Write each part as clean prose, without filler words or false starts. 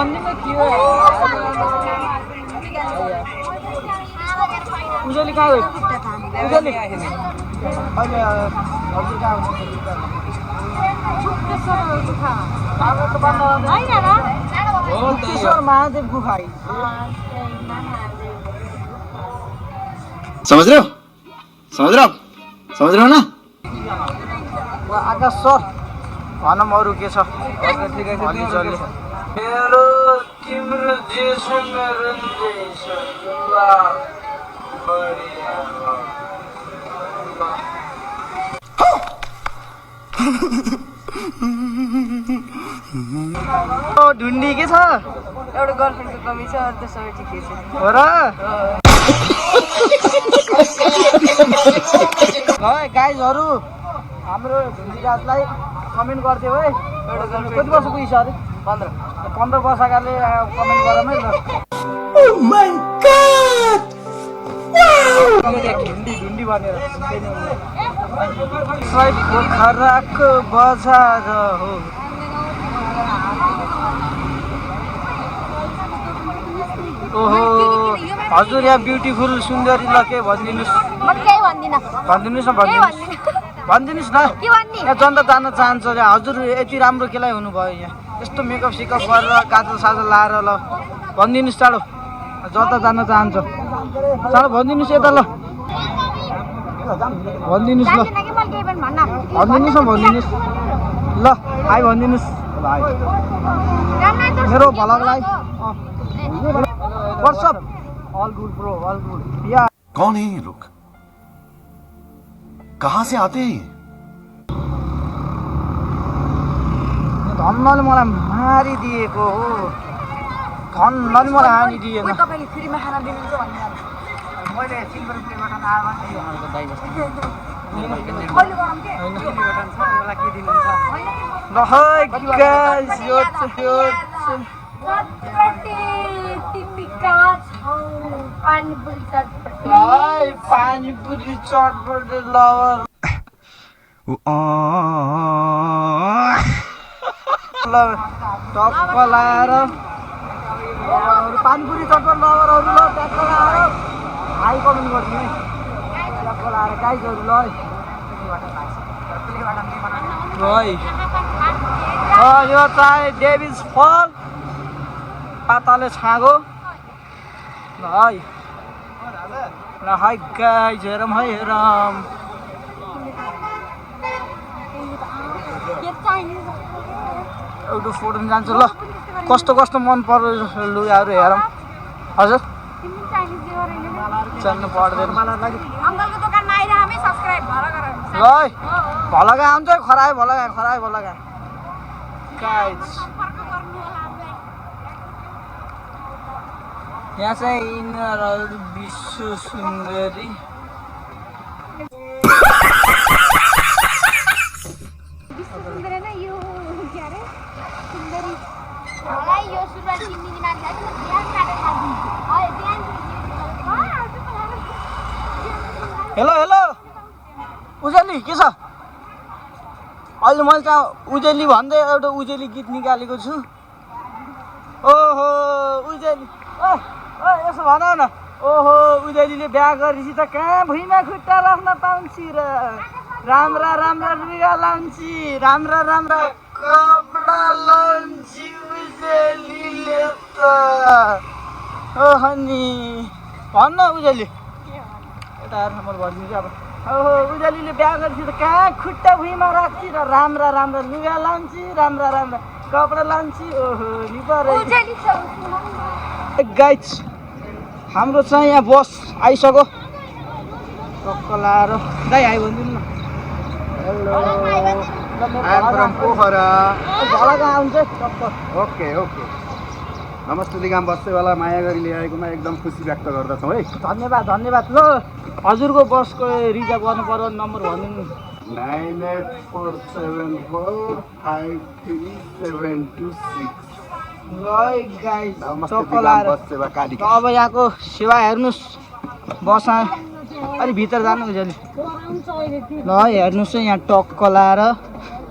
भन्दिनँ के उजली कहाँ गयो उजली अहिले हजुर कहाँ आउँछ महादेव गुफा समझ रहे हो समझ रहे हो ना आकाश सर भनौँ अरू के छ मेरो तिम्रो देश मेरो देश ढुन्डी के छ एउटा गर्लफ्रेन्डको कमी छ अरू त सबै ठिकै छ हो र गाइजहरू हाम्रो ढुन्डी गाजलाई कमेन्ट गरिदियो है एउटा गर्लफ्रेन्ड कति वर्ष पुगिस अरे 15 वर्षकाले कमेन्ट गरौँ है ल ढुन्डी भनेर पोखराको बजार हो ओहो हजुर यहाँ ब्युटिफुल सुन्दरी ल के भनिदिनुहोस् भनिदिनुहोस् न यहाँ जनता जान चाहन्छ हजुर यति राम्रो केलाई हुनुभयो यहाँ यस्तो मेकअप सेकअप गरेर काजल साजल लाएर ल भनिदिनुहोस् चाँडो जनता जान चाहन्छ चाँडो भनिदिनुहोस् यता ल भनिदिनुहोस् ल भनिदिनुहोस् न भनिदिनुहोस् ल हाई भनिदिनुहोस् मेरो भलगलाई WhatsApp all good bro all good या कौन है ये लोग कहाँ से आते हैं धन्नले मलाई मारिदिएको हो धन्नले मलाई हानिदिएन तपाईले फ्रीमा खाना दिनुहुन्छ भन्ने मैले सिल्भर प्लेबाट आवाज कहिले गरम के ल हाय गाइस यो पानीपुरी चटपटी लवर टक्क लाएर पानीपुरी चटपटी लवरहरू ल टक्क लाएर हाई कमेन्ट गरिदिनु है टक्क लाएर गाइजहरू ल यो चाहिँ डेभिस फल पाताले छागो ल है गाइज हेरौँ है हेरौँ एउटा फोटो पनि जान्छु ल कस्तो कस्तो मन पर्यो लुगाहरू हेरौँ हजुर चल्नु पर्दैन ल भलगा आउँछ खरायो भलगा गाइज यहाँ चाहिँ यिनीहरू विश्व सुन्दरी हेलो हेलो उजेली के छ अहिले मैले चाहिँ उजेली भन्दै एउटा उजेली गीत निकालेको छु ओहो उजेली यसो भन न ओहो उजेलीले बिहा गरेपछि त कहाँ भुइँमा खुट्टा राख्न पाउँछि र राम्रा राम्रा लुगा लाउँछि राम्रा राम्रा कपडा लाउँछि उजेलीले त ओहो नि भन्न उजेली यता नम्बर भनिदिन्छु अब ओहो उजेलीले बिहा गरेपछि त कहाँ खुट्टा भुइँमा राख्छि र राम्रा राम्रा लुगा लाउँछि राम्रा राम्रा कपडा लाउँछि ओहो नि परे गाइज हाम्रो चाहिँ यहाँ बस आइसक्यो टक्क लाएर गाई आइ भनिदिनु न हेलो पोखरा झलका आउँछ टक्क ओके ओके नमस्ते दिगाम बस्दैवाला माया गरी ल्याएकोमा एकदम खुसी व्यक्त गर्दछौँ है धन्यवाद धन्यवाद ल हजुरको बसको रिजर्भ गर्नु पर्यो नम्बर भनिदिनु 9847453726 गाइस अब यहाँको सेवा हेर्नुहोस् बसमा अलि भित्र जानु उजेली ल हेर्नुहोस् है यहाँ टक्क लाएर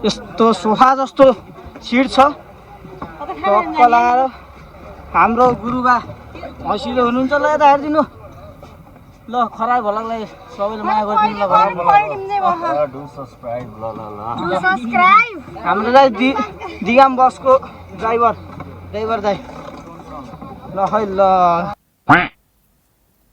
यस्तो सोफा जस्तो सिट छ टक्क लाएर हाम्रो गुरुबा हँसिलो हुनुहुन्छ ल यता हेरिदिनु ल खराब भलालाई सबैले माया गरिदिनु ल डु सब्सक्राइब ल ल ल हाम्रो दाइ दिगाम बसको ड्राइभर दाइ ल खै ल